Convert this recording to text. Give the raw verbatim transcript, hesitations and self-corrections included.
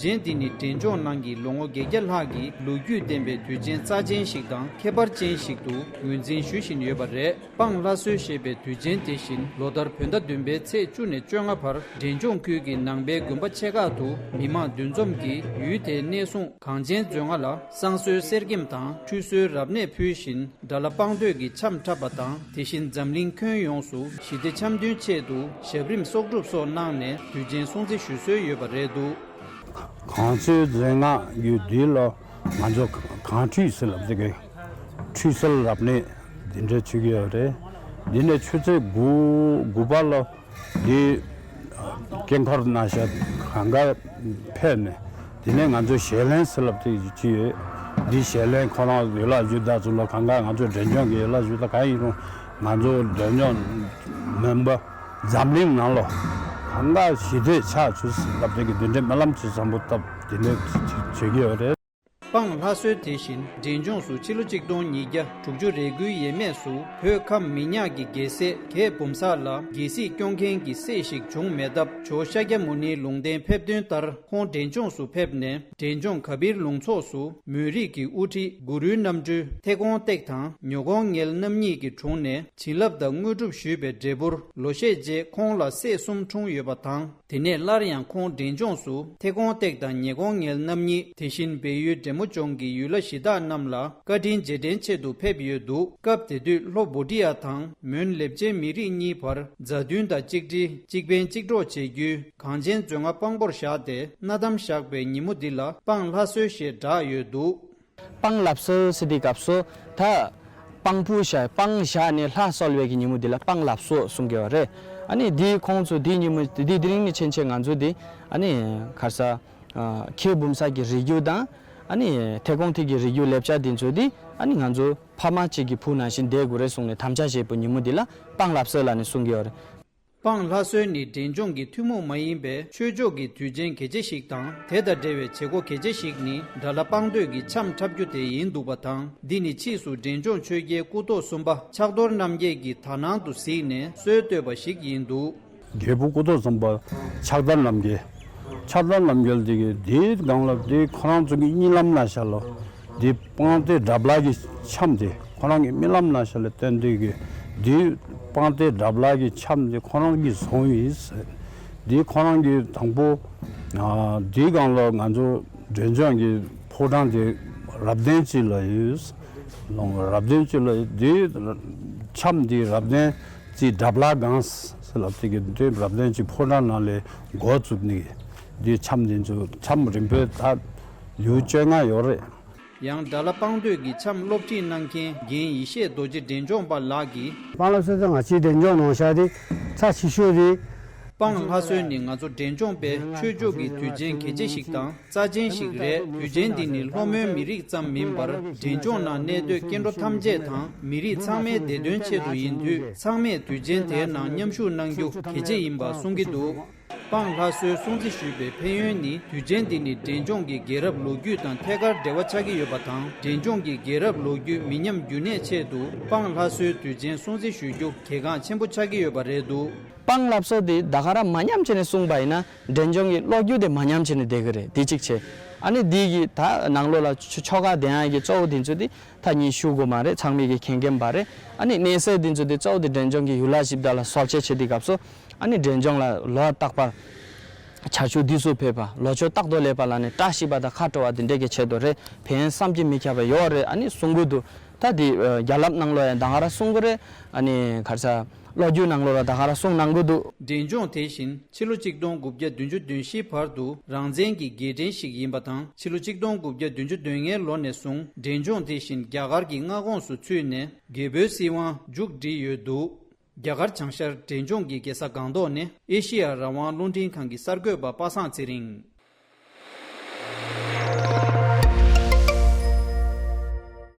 དུས་ཆེན་འདི་ནི་འབྲས་ལྗོངས་ནང་གི་ལོ་ངོ་བརྒྱད་བརྒྱ་ལྷག་གི་ལོ་རྒྱུས་ལྡན་པའི་དུས་ཆེན་རྩ་ཆེན་ཞིག་དང་ཁྱད་པར་ཅན་ཞིག་ཏུ་ངོས་འཛིན་ཞུ་བཞིན་ཡོད་པ་རེད། སྤང་ལྷ་གསོལ་ཞེས་པའི་དུས་ཆེན་དེ་བཞིན་ལོ་ལྟར་བོད་ཟླ་བདུན་པའི་ཚེས་བཅུ་ནས་བཅོ་ལྔ་བར་འབྲས་ལྗོངས་ཁུལ་གྱི་ནང་པའི་དགོན་པ་ཆེ་ཁག་ཏུ་མི་མང་འདུ་འཛོམས་ཀྱིས་ཡུལ་དེའི་གནས་སྲུང་གངས་ཅན་མཛོད་ལྔ་ལ་བསང་གསོལ་གསེར་སྐྱེམས་དང་ཁྲུས་གསོལ་རབ་གནས་ཕུལ་བཞིན་དགྲ་ལྷ་སྤང་མདོས་ཀྱི་འཆམ་འཁྲབ་པ་དང་། དེ་བཞིན་འཛམ་གླིང་ཁྱོན་ཡོངས་སུ་ཞི་བདེ་འཆམ་མཐུན་ཆེད་དུ་ཞབས་རིམ་གསོག་སྒྲུབ་སོགས་གནང་ནས་དུས་ཆེན་སྲུང་བརྩི་ཞུ་སྲོལ་ཡོད་པ་རེད་འདུག་གངས་ཅན་མཛོད་ལྔ་ཡུལ་འདི་ལ་ང་ཚོ་གངས་ཁྲུས་ཟེར་ལབ་དེ་གའི་ཁྲུས་གསོལ་རབ་གནས་འདི་འདྲ་བྱེད་ཀྱི་ཡོད་རེད། འདི་ནས་ཆུ་ཚོད་དགུ་དགུ་པ་ལ་འདི་སྐྱེ་འཁོར་ནང་བཞིན་གང་ག་ཕེབས་ནས། དེ་ནས་ང་ཚོ་ཞལ་ལེན་ཟེར་ལབ་དེ་ཅི་ཡོད། འདི་ཞལ་ལེན་ཁོ་རང་ཡུལ་ལྷ་གཞི་བདག་ཚོ་ལ་གང་ག་ང་ཚོ་འབྲས་ལྗོངས་ཀྱི་ཡུལ་ལྷ་གཞི་བདག་གང་ཡིན་རུང་ང་ཚོ་འབྲས་ལྗོངས་མིན་པ་འཛམ་གླིང་ནང་ལ་གང་ག་ཞི་བདེ་ཆགས་བཅུག་ཟེར་ལབ་དེ་གི་འདི་འདྲའི་སྨོན་ལམ་ཅིག་བཟང་པོ་བཏབ་དེ་ནས་བྱེད་ཀྱི་ཡོད་རེད། སྤང་ལྷ་གསོལ་དེ་བཞིན་འབྲས་ལྗོངས་སུ་ཕྱི་ལོ་གཅིག་སྟོང་ཉིས་བརྒྱ་དྲུག་ཅུ་རེ་དགུའི་ཡས་མས་སུ་བོད་ཁམས་མི་ཉག་གི་རྒྱལ་སྲས་གྱད་འབུམ་ས་ལ་རྒྱལ་སྲིད་སྐྱོང་མཁན་གྱི་སྲས་ཤིག་བྱུང་མེད་སྟབས། ཇོ་ཤཱཀྱ་མུ་ནེའི་ལུང་བསྟན་ཕེབས་དོན་ལྟར་ཁོང་འབྲས་ལྗོངས་སུ་ཕེབས་ནས། འབྲས་ལྗོངས་ག་བིར་ལུང་ཚོགས་སུ་མོན་རིགས་ཀྱི་དབུ་ཁྲིད་གུ་རུའི་རྣམ་སྤྲུལ་ཐེ་གོང་ཏེག་དང་ཉོ་གོང་ངེལ་རྣམ་གཉིས་ཀྱི་དྲུང་ནས་བྱིན་རླབས་དང་དངོས་གྲུབ་ཞུས་པའི་འབྲས་བུར་ལོ་ཤས་རྗེས་ཁོང་ལ་སྲས་གསུམ་འཁྲུངས་ཡོད་པ་དང་། དེ་ནས་སླར་ཡང་ཁོང་འབྲས་ལྗོངས་སུ་ཐེ་གོང་ཏེག་དང་ཉེ་གོང་ངེལ་རྣམ་གཉིས་དེ་བཞིན་བལ་ཡུལ་འབྲས་མོ་ལྗོངས་ཀྱི་ཡུལ་ལྷ་གཞི་བདག་རྣམས་ལ་བཀའ་དྲིན་རྗེས་དྲན་ཆེད་དུ་ཕེབས་ཡོད་འདུག་སྐབས་དེ་དུས་ལྷོ་བྷོ་ཊི་ཡ་དང་མོན་ལེབ་ཅན་མི་རིགས་གཉིས་བར་མཛའ་མཐུན་དང་གཅིག་སྒྲིལ་གཅིག་ཕན་གཅིག་གྲོགས་བྱེད་རྒྱུའི་གངས་ཅན་མཛོད་ལྔ་དཔང་པོར་བཞག་སྟེ་མནའ་གཏམ་བཞག་པའི་ཉིན་མོ་འདི་ལ་སྤང་ལྷ་གསོལ་ཞེས་གྲགས་ཡོད་འདུག་སྤང་ལྷ་གསོལ་ཟེར་དུས་སྐབས་སུ་ད་སྤང་ཕུ་བཞག་སྤང་བཞག་ནས་ལྷ་གསོལ་བའི་གི་ཉིན་མོ་འདི་ལ་སྤང་ལྷ་གསོལ་གསུང་གི་ཡོད་རེད། ཨ་ནི་འདི་ཁོང་ཚོ་འདི་ཉིན་མོ་འདི་དེ་རིང་ནི་ཕྱིན་ཆད་ང་ཚོ་འདི་ཨ་ནི་ག་རེ་ཟེར་ཨ་གྱད་འབུམ་ས་གི་རིགས་རྒྱུད་དང་ཨ་ནི་ཐེ་གོང་ཐིག་གི་རིགས་རྒྱུད་ལེབ་ཅན་འདི་ཚོ་འདི་ཨ་ནི་ང་ཚོ་ཕ་མ་གཅིག་གི་བུ་ནང་བཞིན་བསྡད་དགོས་རེད་གསུངས་ནས་དམ་བཅའ་བཞེས་པའི་ཉིན་མོ་འདི་ལ་སྤང་ལྷ་གསོལ་ལབ་ནས་གསུང་གི་ཡོད་རེད། སྤང་ལྷ་གསོལ་ནི་འབྲས་ལྗོངས་ཀྱི་ཐུན་མོང་མ་ཡིན་པའི་ཆོས་ཕྱོགས་ཀྱི་དུས་ཆེན་གལ་ཆེ་ཞིག་དང་། དེ་དང་འབྲེལ་བའི་བྱེད་སྒོ་གལ་ཆེ་ཞིག་ནི་དགྲ་ལྷ་སྤང་མདོས་ཀྱི་འཆམ་འཁྲབ་རྒྱུ་དེ་ཡིན་འདུག་པ་དང་། འདི་ནི་ཕྱིས་སུ་འབྲས་ལྗོངས་ཆོས་རྒྱལ་སྐུ་ཐོག་གསུམ་པ་ཕྱག་རྡོར་རྣམ་རྒྱལ་གྱིས་དག་སྣང་དུ་གཟིགས་ནས་སྲོལ་བཏོད་པ་ཞིག་ཡིན་འདུག་རྒྱལ་པོ་སྐུ་ཐོག་གསུམ་པ་ཕྱག་རྡོར་རྣམ་རྒྱལ། ཕྱག་རྡོར་རྣམ་རྒྱལ་དེ་གིས་དེའི་སྒང་ལ་དེ་ཁོ་རང་ཚོ་གི་གཉིད་ལམ་ན་ཤར་ལོ། དེ་སྤང་སྟེ་དགྲ་ལྷ་གི་འཆམ་དེ་ཁོ་རང་གི་རྨི་ལམ་ན་ཤར་ལ་བསྟན་དེ་གིས་དེ་སྤང་སྟེ་དགྲ་ལྷ་གི་འཆམ་དེ་ཁོ་རང་གིས་བཟུང་ཡིན་ཟེར། དེ་ཁོ་རང་གིས་དང་པོ་ཨ་དེའི་སྒང་ལ་ང་ཚོ་འབྲས་ལྗོངས་ཀྱི་ཕོ་བྲང་དེ་རབ་བརྟན་ཅིག་ལ་ཡོད། རབ་བརྟན་ཅིག་ལ་ཡོད། དེ་འཆམ་དེ་རབ་བརྟན་ཅིག་དགྲ་ལྷ་སྒང་ཟེར་ལབ་དེ་གི་འདི་རབ་བརྟན་ཅིག་ཕོ་བྲང་ནང་ལས་འགོ་བཙུགས་ནས་འདི་འཆམ་འདི་ཚོ་འཆམ་རིམ་པས་ད་ལེའུ་བཅོ་ལྔ་ཡོད་རེད། ཡང་དགྲ་ལྷ་སྤང་མདོས་ཀྱི་འཆམ་སློབ་ཁྲིད་གནང་མཁན་རྒན་ཡེ་ཤེས་རྡོ་རྗེ་འབྲས་ལྗོངས་པ་ལགས་ཀྱིས། སྤང་ལྷ་གསོལ་ཚེ་ང་ཚོའི་འབྲས་ལྗོངས་ནང་ཤར་དེ་ཚ་ཆེ་ཤོས་རེད། སྤང་ལྷ་གསོལ་ནི་ང་ཚོ་འབྲས་ལྗོངས་པའི་ཆོས་ཕྱོགས་ཀྱི་དུས་ཆེན་གལ་ཆེ་ཞིག་དང་། རྩ་ཆེན་ཞིག་རེད། དུས་ཆེན་འདི་ནི་ལྷོ་མོན་མི་རིགས་ཙམ་མིན་པར་འབྲས་ལྗོངས་ནང་གནས་སྡོད་སྐྱེ་འགྲོ་ཐམས་ཅད་དང་མི་རིགས་ཚང་མའི་བདེ་དོན་ཆེད་དུ་ཡིན་དུས། ཚང་མས་དུས་ཆེན་དེའི་ནང་མཉམ་ཞུགས་གནང་རྒྱུ་གལ་ཆེ་ཡིན་པ་གསུང་གི་འདུག་སྤང་ལྷ་གསོལ་སྲུང་བརྩི་ཞུས་པའི་ཕན་ཡོན་ནི། དུས་ཆེན་འདི་ནི་འབྲས་ལྗོངས་ཀྱི་རྒྱལ་རབས་ལོ་རྒྱུས་དང་ཐད་ཀར་འབྲེལ་བ་ཆགས་ཀྱི་ཡོད་པ་དང་། འབྲས་ལྗོངས་ཀྱི་རྒྱལ་རབས་ལོ་རྒྱུས་མི་ཉམས་རྒྱུན་གནས་ཆེད་དུ་སྤང་ལྷ་གསོལ་དུས་ཆེན་སྲུང་བརྩི་ཞུ་རྒྱུ་གལ་འགངས་ཆེན་པོ་ཆགས་ཀྱི་ཡོད་པ་རེད་འདུག་སྤང་ལྷ་གསོལ་དེ་ད་ག་རང་མ་ཉམས་བྱས་ནས་གསུངས་པ་ཡིན་ན། འབྲས་ལྗོངས་ཀྱི་ལོ་རྒྱུས་དེ་མ་ཉམས་བྱས་ནས་བསྡད་ཀྱི་རེད། དེ་གཅིག་བྱས། ཨ་ནི་འདི་གི་ད་ནང་ལོགས་ལ་ཆོ་ཆོ་ག་ལྡན་ཡག་གི་གཙོ་བོ་དེ་ཚོ་དེ་ད་ངས་ཞུ་དགོས་མ་རེད། ཚང་མས་ཀྱི་མཁྱེན་མཁྱེན་པ་རེད། ཨ་ནི་གནས་སའི་དེ་ཚོ་དེ་གཙོ་བོ་དེ་འབྲས་ལྗོངས་ཀྱི་ཡུལ་ལྷ་གཞི་བདག་ལ་གསོལ་ཆས་བྱེད་དུས་སྐབས་སུ། ཨ་ནི་འབྲས་ལྗོངས་ལ་ལོ་རྟག་པར་བྱ་ཕྱུགས་འདི་ཚོ་ཕེབས་པ། ལོ་མཆོད་རྟག་ཏུ་སླེབས་པ་ལ་ནི་བཀྲ་ཤིས་པ་དང་ཁ་དྲོ་བ་དེ་འདྲས་ཀྱི་ཆེད་དུ་རེད། ཕན་བསམ་གྱིས་མི་ཁྱབ་པ་ཡོད་རེད། ཨ་ནི་གསུང་གི་འདུག་ད་དེ་རྒྱ་ལབ་ནང་ལོགས་ཡང་ད་ག་རང་གསུང་གི་རེད། ཨ་ནི་ག་རེ་ཟེར། ལོ་རྒྱུས་ནང་ལོགས་ལ་ད་ག་རང་གསུང་གནང་གི་འདུག་འབྲས་ལྗོངས་དེ་བཞིན་ཕྱི་ལོ་གཅིག་སྟོང་དགུ་བརྒྱ་བདུན་ཅུ་དོན་བཞི་བར་དུ་རང་བཙན་གྱི་རྒྱལ་ཕྲན་ཞིག་ཡིན་པ་དང་། ཕྱི་ལོ་གཅིག་སྟོང་དགུ་བརྒྱ་བདུན་ཅུ་དོན་ལྔའི་ལོ་ནས་བཟུང་འབྲས་ལྗོངས་དེ་བཞིན་རྒྱ་གར་གྱི་མངའ་ཁོངས་སུ་ཚུད་ནས་རྒྱལ་པོའི་སྲིད་དབང་མཇུག་བསྒྲིལ་ཡོད་འདུག་རྒྱ་གར་བྱང་ཤར་འབྲས་ལྗོངས་ཀྱི་རྒྱལ་ས་སྒང་ཏོག་ནས་ཨེ་ཤེ་ཡ་རང་དབང་རླུང་འཕྲིན་ཁང་གི་གསར་འགོད་པ་པ་སངས་ཚེ་རིང་།